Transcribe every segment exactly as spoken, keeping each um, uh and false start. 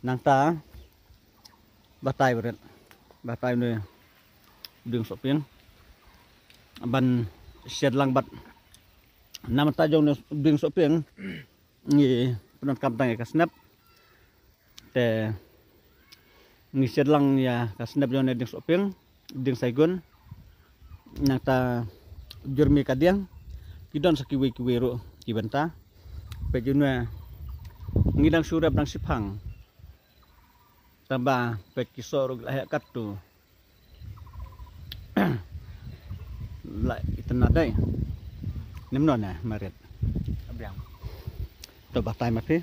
Nangta batai bret, batai ne ding soping ban shet lang bad namta jong ne ding soping ngi pyndonkam tang ïa ka snep. Te ngi shet lang ïa ka snep jong ne ding soping, ding saigun. Nangta jur mi ka diang ki don sa kiwei kiwei ruh ki bynta. Peit jong ne ngi dang shu rep dang shiphang. Tangba peit ki soh ruh la heh katto. La itna dei. Nym no na marit. Abiang. To batai ma phi.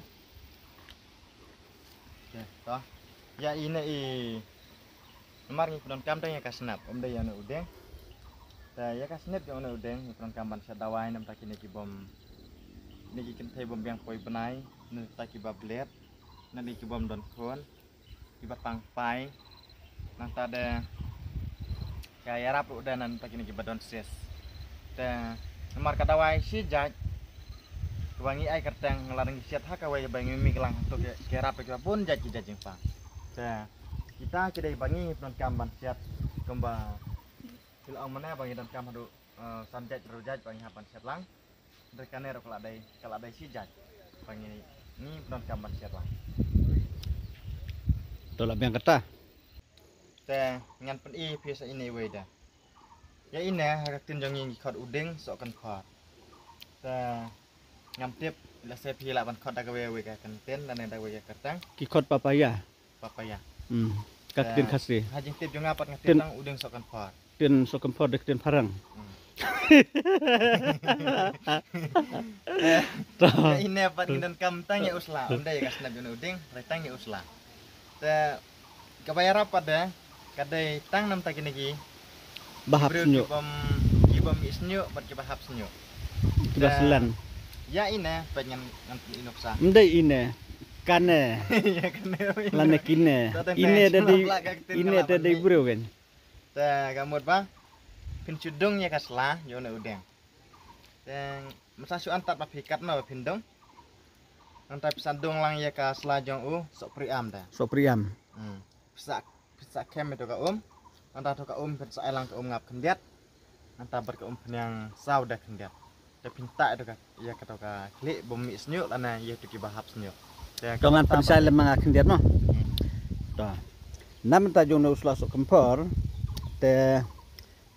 Oke, to. Ïa ine i. Namar ngi pyndonkam tang ïa ka snep, ym dei ïa une u ding. Te ïa ka snep jong une u ding ngi pyndonkam ban shet dawai namta kine ki bym, kine ki kynthei bym biang poi bnai, namta ki ba blet, namta ki bym don khun, ki ba tang pai. Nangta de ka ïarap ruh de namta kine ki ba don cyst. Te namar ka dawai shi jait kaba ngi ai kyrteng, lada ngi shet ha kawei ba ngi mih lang to ki ïarap ki ba bun jait ki jait jingpang. Te kita ki dei ba ngi pyndonkam ban shet kumba ki la ong mynne ba ngi donkam haduh, eh, san jait hynriew jait ba ngi hap ban shet lang. Hynrei kane ruh ka la dei, ka la dei shi jait ba ngi, ngi pyndonkam ban shet lang. To la biang kata. Te ngan pyni phi sa ine iwei de. Ïa ine ha ka ktien jong ngi ngi khot u ding sohkynphor. Te ngam tip lehse phi lah ban khot da kawei kawei ka ktien lane da kawei ka kyrteng. Ki khot papaya. Papaya. Hmm. Ka ktien Khasi. Ha jingtip jong nga pat nga tip tang u ding sohkynphor. Ktien sohkynphor da ktien phareng. Hmm. To. Ïa ine pat ngi donkam tang ïa u sla, ym dei ka snep jong u ding, hynrei tang ïa u sla. Te kaba ïarap pat de ka dei tang namta kine ki ba hap sniuh, ki bym, ki bym mih sniuh bad ki ba hap sniuh. Ki ba slen. Ïa ine peit ngan, ngan pyni nuksa. Ym dei ine, kane. Ïa kane. Lane kine. Ine te dei, ine te dei briew kan. Te ka mut ba phin shu dung ïa ka sla jong une u ding. Te mynta shu antad ba phi katno ba phin dung. Nangta phi sa dung lang ïa ka sla jong u sohpriam de. Sohpriam. Hmm. Phi sa, phi sa khem ïa to ka um. Nangta to ka um phin sa ai lang ka um ngap khyndiat. Nangta bad ka um pynïang saw de khyndiat. Te phin tah ïa to ka, ïa ka to ka khlieh bym mih sniuh lane ïa to ki ba hap sniuh. Te to ngan pynshai lem ma nga khyndiat mo. Hmm. To. Namta jong une u sla sohkynphor. Te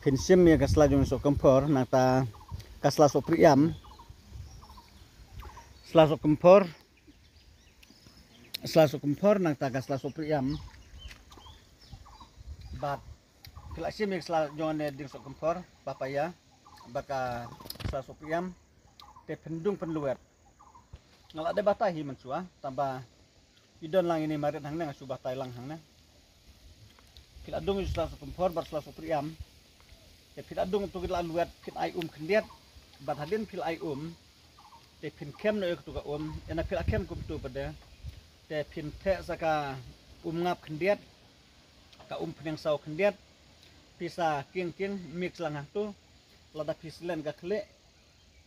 phin shim ïa ka sla jong sohkynphor, nangta ka sla sohpriam. Sla sohkynphor. Sla sohkynphor, nangta ka sla sohpriam. Bad phi la shim ïa ka sla jong ne ding sohkynphor, papaya. Bad ka sla sohpriam. Te phin dung pynlwet. Nga la dep batai hi mynshuwa, tangba i don lang ine marit hangne nga shu batai lang hangne. Phi la dung ïa u sla sohkynphor bad sla sohpriam. Te phi la dung to ki la lwet phin ai um khyndiat. Bad hadien phi la ai um. Te phin khem noh ïa katu ka um. Ina phi la khem kumtu pat de. Te phin theh sa ka um ngap khyndiat. Ka um pynïang saw khyndiat. Phi sa kieng kieng mix lang hangtu. Lada phi slen ka khlieh.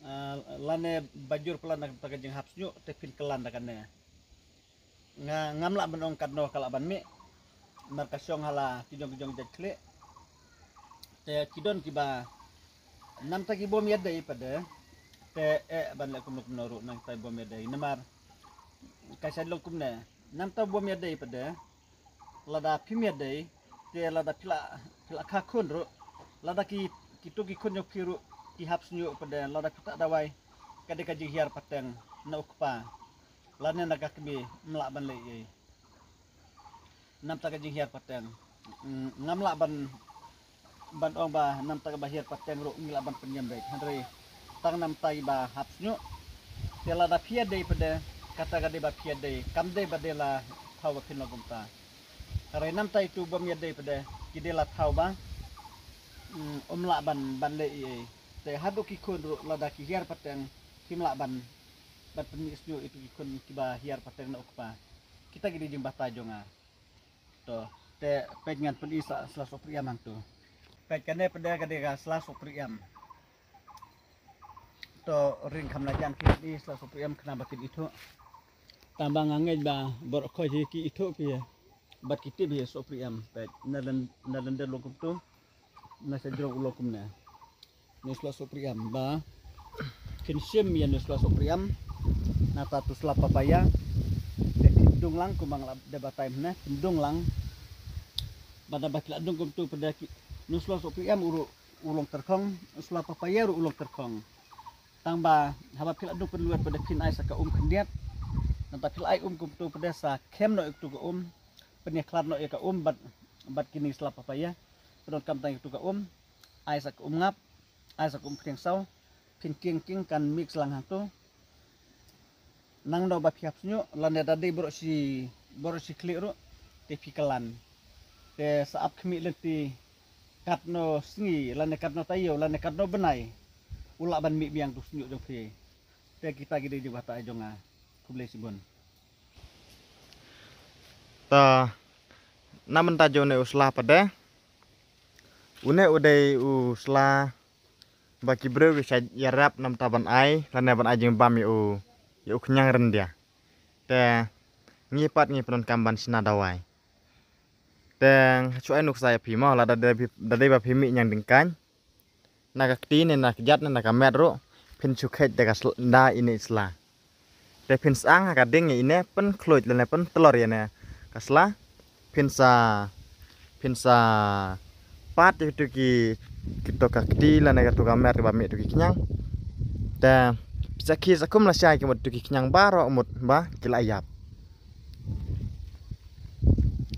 Ah, lane ba jur palat na ka jinghap sniuh te phin kylan da kane. Nga ngam lah ban ong katno ka lah ban mih. Namar ka shong ha la ki jong ki jong jait khlieh. Te ki don kiba namta ki bym ïadei pat de. Te eh ban leh kumno kumno ruh namta bym ïadei. Namar ka shait long kumne. Namta bym ïadei pat de. Lada phim ïadei, te lada phi la, phi la kha khun ruh, lada ki, kito ki khun jong phi ruh ki hap sniuh pat de, lada phi tah dawai ka dei ka jinghiar pateng na u kpa lane na ka kmie, ym lah ban leh ei. Namta ka jinghiar pateng. Mm, ngam lah ban ban ong ba namta kaba hiar pateng ruh ngi lah ban pynïam beit. Hynrei tang namta kiba hap sniuh. Te lada phi ïadei pat de, kata ka dei ba phi ïadei, kam dei ba dei la thaw ba phin long kumta. Hynrei namta itu bym ïadei pat de, ki dei la thaw ba, mm, ym lah ban, ban leh ei ei. Te haduh ki khun ruh lada ki hiar pateng, kim lah ban, ban pynmih sniuh itu ki khun kiba hiar pateng na u kpa. Kita ki dei jingbatai jong nga. To, te peit ngan pyni sa sla sohpriam hangtu. Peit kane pat de ka dei ka sla sohpriam. To ring kham la jan ki pyni sla sohpriam khnang ba kin ithuh. Tang ba nga ngeit ba baroh khoit hi ki ithuh phi, bad ki tip hi sohpri em. Peit, na lyndet long kumtu, na sha jrong u long kumne. Nusla sohpri em ba phin shim ïa nusla sohpri em. Nangta tu sla papaya. Te phin dung lang kumba nga la dep batai mynne, phin dung lang. Bad haba ki la dung kumtu pat de ki, nusla sohpri em u ruh u long tyrkhong, sla papaya ruh u long tyrkhong. Tang ba haba phi la dung pynlut pat de phin ai sa ka um khyndiat. Nangta phi la ai um kumtu pat de sa khem noh ïa katu ka um. Pynïakhlad noh ïa ka um bad, bad kine sla papaya. Pyndonkam tang ïa katu ka um. Ai sa ka um ngap, ai sa ka um khriang saw. Phin kieng kieng kan mix lang hangtu. Nangno ba phi hap sniew, lane da dei baroh shi, baroh shi khlieh ruh, te phi kylan. Te sa ap khmih lynti katno sngi, lane katno taïew, lane katno bnai u lah ban mih biang tu sniew jong phi. Te kita ki dei jingbatai jong nga. Khublei shibun. Ta, na mynta jong une u sla pat de. Une u dei u sla ba ki briew ki sa ïarap namar ban ai, lane ban ai jingbam ïa u, ïa u khñiang ryndia. Te ngi pat ngi pyndonkam ban shna dawai. Te shu ai nuksa ïa phi mo, lada dei, da dei ba phi mih ñiangdingkaiñ na ka kti ne na ka kjat ne na ka met ruh, phin shu kheit da ka sl-, da ine i sla. Te phin sang ha ka ding ïa ine, pynkhluit lane pyntlor ïa ine ka sla. Phin sa, phin sa pat ïa kito ki, kito ka kti lane kito ka met kaba mih kito ki khñiang. Te phin sa khie sa kum lashai ka mut kito ki khñiang baroh mut ba ki la ïap.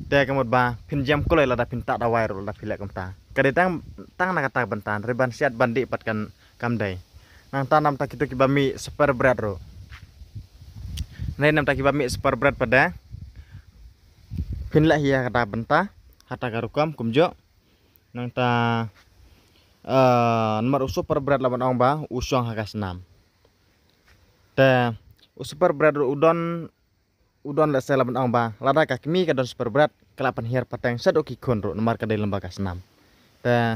Te ka mut ba phin jem kloi lada phin tah dawai ruh lada phi leh kumta. Ka dei tang, tang na kata ka bynta, hynrei ban siat ban dih pat kan kam dei. Nangta namar kito kiba mih super bread ruh. Hynrei namar kiba mih super bread pat de, phin leh hi ha kata ka bynta, ha kata ka rukom kumjuh. Nangta, eh, namar u super bread lah ban ong ba u shong ha ka snam. Te u super bread ruh u don, u don lehse lah ban ong ba lada ka kmie ka don super bread, ka lah pynhiar pateng shaduh ki khun ruh namar ka dei lyngba ka snam. Te,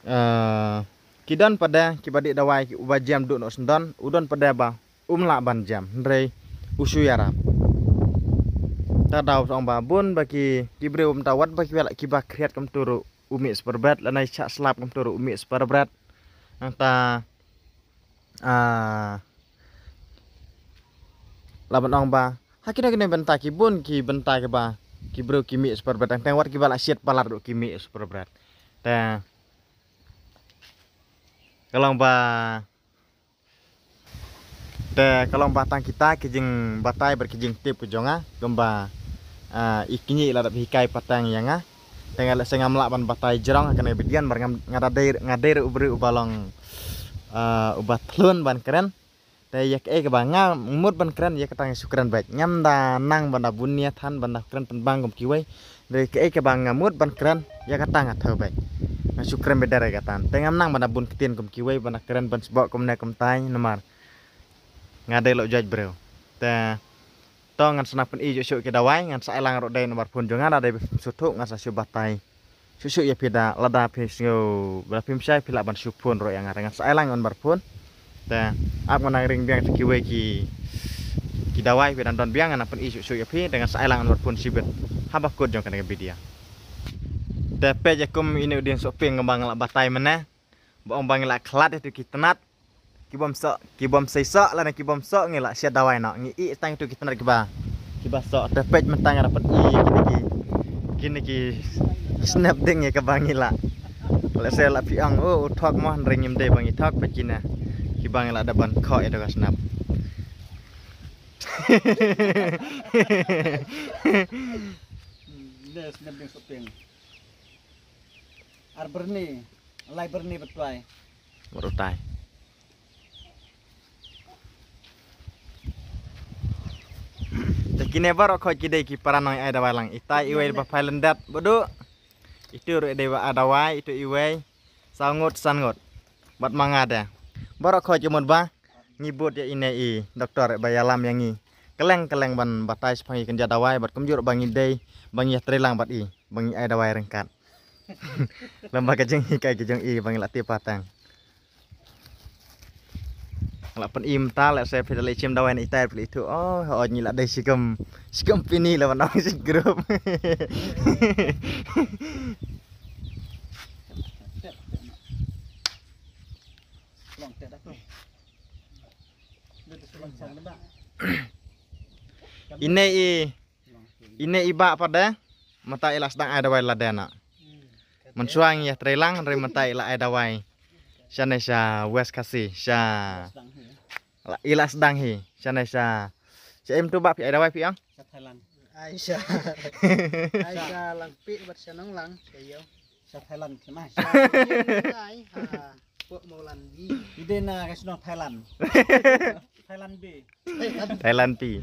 eh, ki don pat de kiba dih dawai ki uba jem duh noh syndon, u don pat de ba um lah ban jem, hynrei u shu ïarap. Te da u ong ba bun ba ki, ki briew mynta wat ba ki, kiba khriat kumtu ruh u mih super bread, lane shah slap kumtu ruh u mih super bread. Nangta, ah, lah ban ong ba ha kino kino bynta ki bun ki bynta kiba ki briew ki mih super bread, teng teng wat kiba lah shit palat ruh ki mih super bread. Te ka long ba, te ka long ba tang kita ki jingbatai bad ki jingtip ki jong nga, kumba, ah, i kñi la dep hikai pateng ïa nga. Te nga lehse ngam lah ban batai jrong ha kane ka video namar nga, nga da dei, nga dei ruh u briew uba long, ah, uba thlun ban kren. Te ïa kaei kaba nga mut ban kren ïa kata nga shu kren beit. Ngam da nang ban da bun nia than ban da kren pynbang kum kiwei. Te kaei kaba nga mut ban kren ïa kata nga thew beit. Nga shu kren beit da re kata. Te ngam nang ban da bun ktien kum kiwei ban da kren ban sboh kumne kumtai namar nga dei lok jait briew. Te to ngan sa nang pyni shuh shuh ki dawai, ngan sa ai lang ruh dei number phone jong nga, da dei ba phim sngewthuh ngan sa shu batai shuh shuh ïa phi da, lada phi sngew ba phim shai phi lah ban shu phone ruh ïa nga, ngan sa ai lang number phone. Te ap ngan nang ring biang sa kiwei ki, ki dawai phi dang don biang ngan nang pyni shuh shuh ïa phi, te ngan sa ai lang number phone shibit haba kut jong kane ka video. Te peit ïa kum ine u dieng sohpieng ba nga la batai mynne. Ba ong ba ngi la khlad ïa tu ki tnat. Ki bym soh, ki bym sei soh lane ki bym soh ngi la shet dawai noh. Ngi ih tang ïa tu ki tnat kiba, kiba soh. Te peit mynta nga dang pat ih ïa kine ki, kine ki snep ding ïa kaba ngi la. Lehse la phi ong, oh, u thok mo, hynrei ngim dei ba ngi thok, peit kine kiba ngi la dep ban khoh ïa tu ka snep. Ne snep ding sohpieng. Ar byrni, lai byrni bad twai. Bad utai. Te kine baroh khoit ki dei ki para nong ai dawai lang. Itai iwei ba phai lyndet bad u. Itu ruh dei ba ai dawai, itu iwei. Saw ngut, san ngut. Bad ma nga de. Baroh khoit ki mut ba ngi bud ïa ine i doktor ba ïalam ïa ngi. Kylleng kylleng ban batai shaphang i kynja dawai bad kumjuh ba ngi dei ba ngi ïatrei lang bad i ba ngi ai dawai ryngkat. Lem bad ka jinghikai ka jong i ba ngi la tip pateng. Lah pyn-i mynta, lah se phi da leit shim dawai na itai phi leit tu. Oh, hooid ngi lah dei shikum, shikum pini lah ban ong shi group. Ine i, ine i bah pat de mynta i la sdang ai dawai lade na. Mynshuwa ngi ïa trei lang hynrei mynta i la ai dawai. Shane sha West Khasi, sha la, i la sdang hi. Shane sha, sha im tu bah phi ai dawai phi ong? Sha Thailand. Ai sha, ai sha Langpih bad sha Nonglang sha ïew. Sha Thailand kena. Sha ïew ai ha pok Mawlan bi. Ide na ka shnong Thailand. Thailand bi. Thailand pi.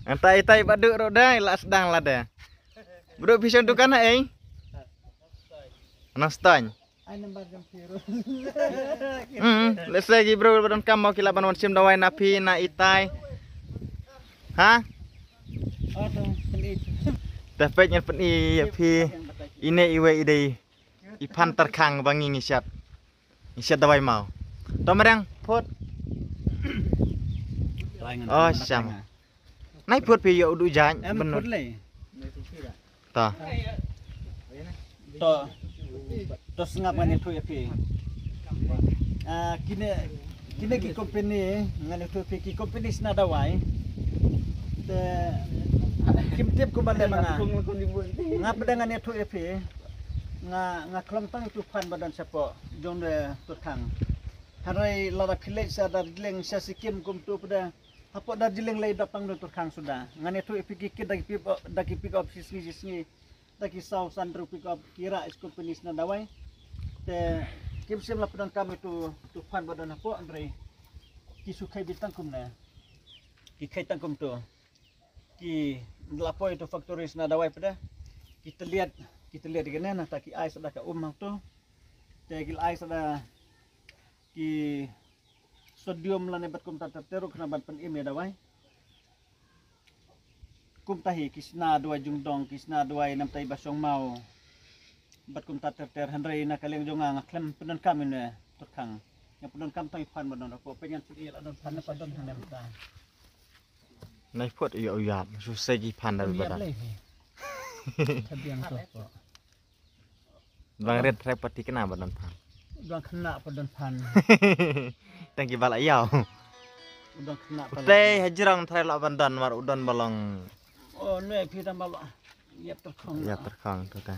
Anta itai badu ro da i la sdang lade. Badu phi shong dukan ha ei? Nang stang. Ai nambar jong phi ro. Hmm, let's say ki bro ba donkam mo ki lah ban wan shim dawai na phi na itai. Ha? Oh, to, pyn-i. Te peit ngan pyn-i ïa phi. Ine iwei i dei i phan tyrkhang ba ngi ngi shat. Ngi shat dawai mo. To mreng phut. Oh, sham. Nai phut phi ïoh u du jaiñ. Em, bynut phut lei. To. To. To sngap ngan ïathuh ïa phi. Ah, kine, kine ki company, ngan ïathuh ïa phi ki company sna dawai. Te kim tip kumba leh ma nga. Nga pat de ngan ïathuh ïa phi. Nga, nga khlem tang ïa utu phan ba don shapoh jong ne tyrkhang. Hynrei lada phi leit sha Darjeeling, sha Sikkim kumtu pat de. Hapoh Darjeeling lei dap tang don tyrkhang suda. Ngan ïathuh ïa phi ki kit da ki pick up, da ki pick up shi sngi shi sngi. Da ki saw san hynriew pick up ki rah ïa ki company sna dawai. Te kim shym la pyndonkam ïa utu, utu phan ba don hapoh hynrei ki shu khei beit tang kumne. Ki khei tang kumtu. Ki la poi utu factory sna dawai pat de. Ki tylliat, ki tylliat ïa kane nangta ki ai sa da ka um hangtu. Te ki la ai sa da ki sodium lane bad kumta ter ter ruh khnang ban pynim ïa dawai. Kumta hi ki sna dawai jingdong, ki sna dawai namta i ba shong maw. Bad kumta ter ter hynrei na ka liang jong nga nga khlem pyndonkam ïa une tyrkhang. Nga pyndonkam tang i phan ba don hapoh, peit ngan peit ïa la don phan ne pat don hangne mynta. Nai phut ïa u ïap, shu sei ki phan da ba da. Ïap lei hi. Ka biang to ko. Dang rit trai pati kena ba don phan. Dang kena pa don phan. Tang ki ba la ïaw. Dang kena pa. Te hajrong trai la ban don mar u don ba long. Oh, ne phi dang ba la. Ïap tyrkhong. Ïap tyrkhong tu ta.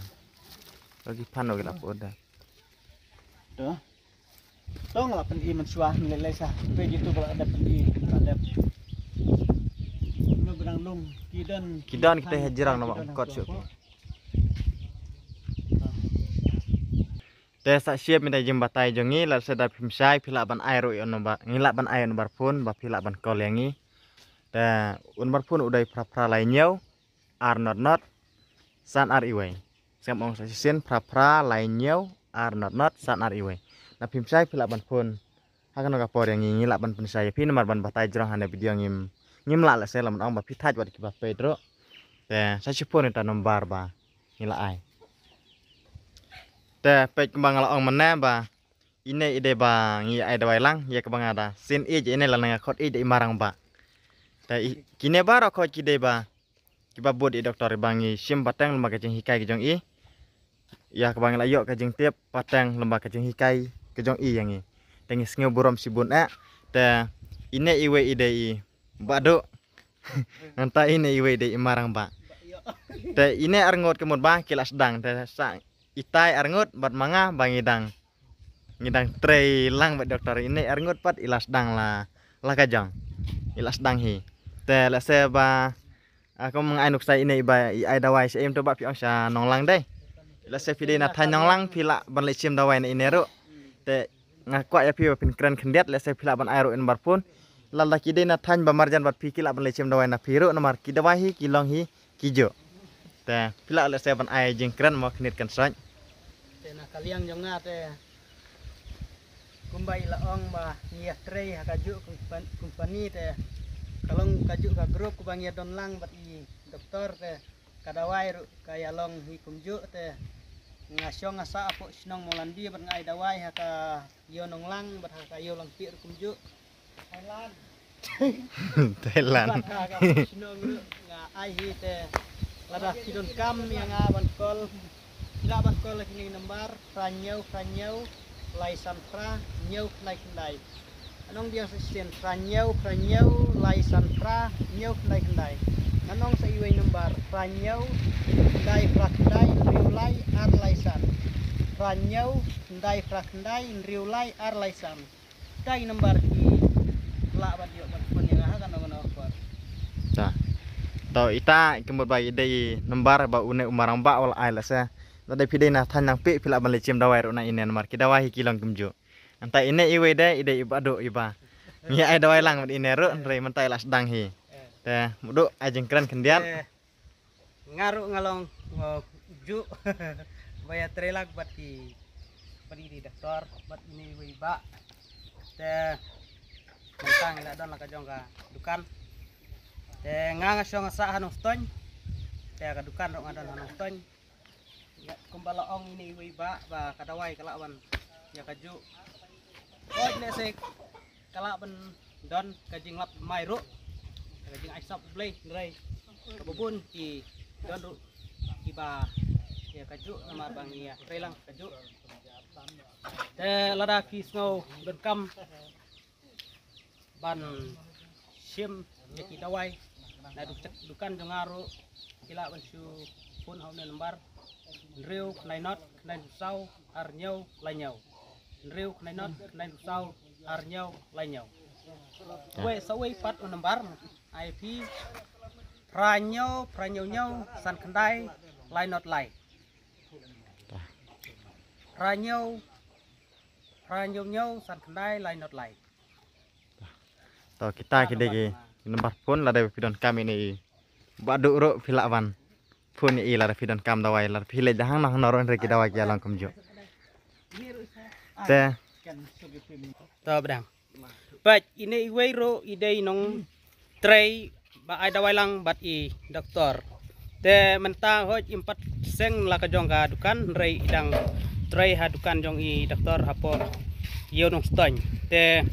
Lagi phan lagi la pu da. Tu. Tong la pyn-i mynshuwa ngi lei lei sa. Pe jitu ba la dep pyn-i, la dep. Ngi ba dang lum ki don. Ki don kita hajrong na ba ong kot shuh ki. Te sa shim ïa i jingbatai jong ngi, lada sa da phim shai phi lah ban ai ruh ïa u number, ngi lah ban ai ïa u number phone ba phi lah ban call ïa ngi. Te u number phone u dei phra phra lai hynñiew ar not not san ar iwei. Sngap ong sa shisien phra phra lai hynñiew ar not not san ar iwei. Na phim shai phi lah ban phone. Ha kano ka por ïa ngi ngi lah ban pynshai ïa phi namar ban batai jrong ha ne video ngim, ngim lah lehse lah ban ong ba phi thait wat kiba peit ruh. Te sa shu phone ïa uta number ba ngi la ai. Te peit kumba nga la ong mynne ba ine i dei ba ngi ai dawai lang ïa kaba nga da sien ïeit ïa ine lane nga khot ïeit da i marang ba. Te i, kine baroh khot ki dei ba kiba bud i doktor ba ngi shim pateng lem bad ka jinghikai ka jong i. Ïa kaba ngi la ïoh ka jingtip pateng lem bad ka jinghikai ka jong i ïa ngi. Te ngi sngew burom shibun eh. Te ine iwei i dei i Bah Duh. Nangta ine iwei i dei i marang ba. Te ine arngut ka mut ba ki la sdang te sa itai arngut bad ma nga ba ngi dang, ngi dang trei lang bad doktor. Ine arngut pat i la sdang la, la ka jong. I la sdang hi. Te lehse ba, ah, kum nga ai nuksa ine i ba i ai dawai sha im to ba phi ong sha Nonglang dei. Lehse phi dei na thaiñ Nonglang phi lah ban leit shim dawai na ine ruh. Te nga kwah ïa phi ba phin kren khyndiat lehse phi lah ban ai ruh ïa u number phone. Lada ki dei na thaiñ ba marjan bad phi ki lah ban leit shim dawai na phi ruh namar ki dawai hi ki long hi ki juh. Te phi lah lehse ban ai jingkren mo khyndiat kan soi. Te na ka liang jong nga te kumba i la ong ba ngi ïa trei ha ka juh kumpan-, company te ka long ka juh ka group kaba ngi ïa don lang bad i doktor te ka dawai ruh ka ïa long hi kumjuh te nga shong nga sah hapoh shnong Mawlanbi bad nga ai dawai ha ka ïew Nonglang bad ha ka ïew Langpih ruh kumjuh. Thailand. Bad ha ka shnong ruh nga ai hi te lada phi donkam ïa nga ban call, phi lah ban call ha kine ki number: phra hynñiew phra hynñiew lai san phra hynñiew khyndai khyndai. Ngan ong biang sa shisien: phra hynñiew phra hynñiew lai san phra hynñiew khyndai khyndai. Ngan ong sa iwei number: phra hynñiew khyndai phra khyndai hynriew lai ar lai san. Phra hynñiew khyndai phra khyndai hynriew lai ar lai san. Kita ki number ki lah ban ïoh ban phone ïa nga ha kano kano ka por. Ta. To ita ki mut ba i dei number ba une u marang ba wal ai la se. Lada phi dei na thaiñ Nangpih phi lah ban leit shim dawai ruh na ine namar ki dawai hi ki long kumjuh. Mynta ine iwei de i dei i Bah Duh i ba. Ngi ai dawai lang bad ine ruh hynrei mynta i la sdang hi. Te Mduh ai jingkren khyndiat. Eh, nga ruh nga long, uh, juh ba ïa trei lang bad i, bad i doktor bad ine iwei i Bah. Te mynta ngi la don la ka jong ka dukan. Te nga nga shong nga sah ha Nongstoiñ. Te ka dukan ruh nga don ha Nongstoiñ. Ïa, kumba la ong ine iwei i Bah ba ka dawai ka lah ban ïa ka juh. Hooid, lehse ka lah ban don ka jinglap mai ruh, ka jingaisap U Blei, hynrei kaba bun ki don ruh kiba ïa ka juh namar ba ngi ïa trei lang ka juh. Te lada ki sngew donkam ban shim ïa ki dawai na duk-, dukan jong nga ruh, ki lah ban shu phone ha une number: hynriew khyndai not khyndai hynriew saw ar hynñiew lai hynñiew. Hynriew khyndai not khyndai hynriew saw ar hynñiew lai hynñiew. Wei sa wei pat u number ai phi: phra hynñiew phra hynñiew hynñiew san khyndai lai not lai. Phra hynñiew phra hynñiew hynñiew san khyndai lai not lai. To kita ki dei ki number phone lada phi donkam ine i Bah Duh ruh phi lah ban phone ïa i lada phi donkam dawai lada phi leit da hangno hangno ruh hynrei ki dawai ki ïa long kumjuh. Te. To ba dang. Peit ine iwei ruh i dei nongtrei ba ai dawai lang bad i doktor. Te mynta hooid im pat seng la ka jong ka dukan hynrei i dang trei ha dukan jong i doktor hapoh Ïew Nongstoiñ. Te,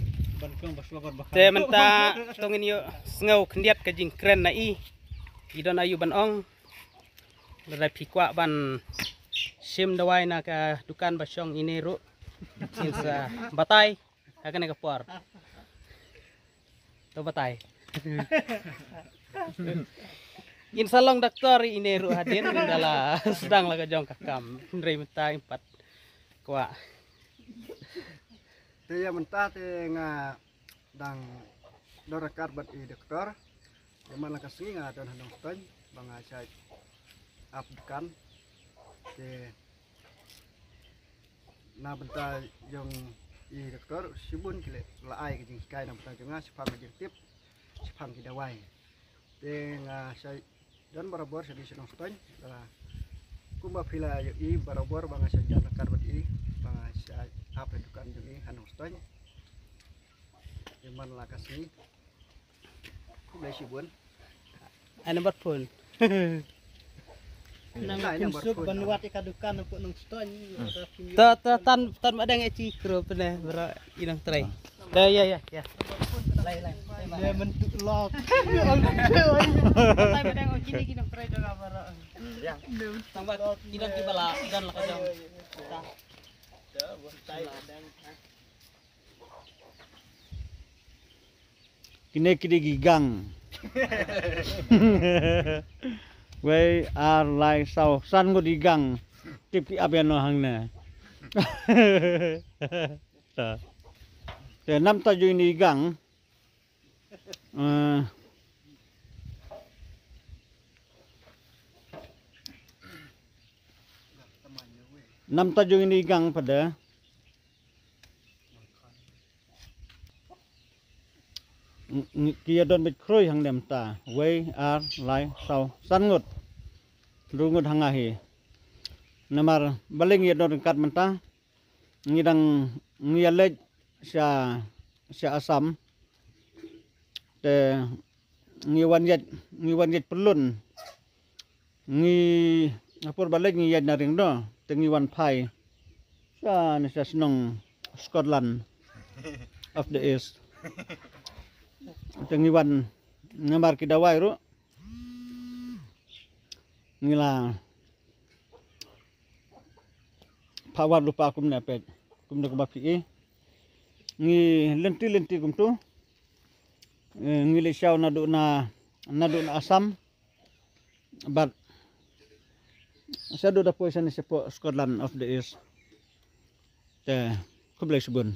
te mynta to ngin ïoh sngew khyndiat ka jingkren na i. I don aïu ban ong. Lada phi kwah ban shim dawai na ka dukan ba shong ine ruh, ngin sa batai ha kane ka por. To batai. Ngin sa long doktor ine ruh hadien, ngin da la sdang la ka jong ka kam. Hynrei mynta im pat kwah. Te ïa mynta te nga dang don ryngkat bad i doktor. Ïa man la ka sngi nga don ha Nongstoiñ ba nga shait ap dukan. Te na bynta jong i doktor shibun ki la ai ka jinghikai na bynta jong nga shaphang ka jingtip shaphang ki dawai. Te nga shait don barabor sha dei sha Nongstoiñ. Kumba phi la ïohi barabor ba nga shait don ryngkat bad i ba nga shait ap ïa dukan jong i ha Nongstoiñ. Ïa man la ka sngi. Khublei shibun. Ai number phone. Nang ai number phone ban wad ïa ka dukan hapoh Nongstoiñ. Ta ta tan tan ma dang ïa chi kro pene bro i nang trei. Da ïa ïa ïa. Lai lai. Ïa mentuk lok. Lai ma dang ïa chi ni ki nang trei da bro. Ïa. Tang ba ki dang ki bala dan la ka jong. Ta. Kine ki dei ki gang. Wei ar lai saw san ngut ki gang. Tip ki ap ïano hangne. Ta. Te nam ta ju ini gang. Eh, nam ta ju ini gang pada. Ng-, ng-, ki ïa don beit khrui hangne mynta. Wei, ar, lai, saw, san ngut. Hynriew ngut ha nga hi. Namar balei ngi ïa don ryngkat mynta. Ngi dang ngi ïa leit sha, sha Assam. Te ngi wan ïaid, ngi wan ïaid pyllun. Ngi, ha por ba leit ngi ïaid na ring do, te ngi wan phai. Sha, ne sha shnong Scotland of the East. Te ngi wan namar ki dawai ruh ngi la pha wan lypa kumne peit, kumne kumba phi i. Ngi lynti lynti kumtu. Eh, ngi leit shaw naduh na, naduh na Assam. Bad shaduh da poi shane shapoh Scotland of the East. Te khublei shibun.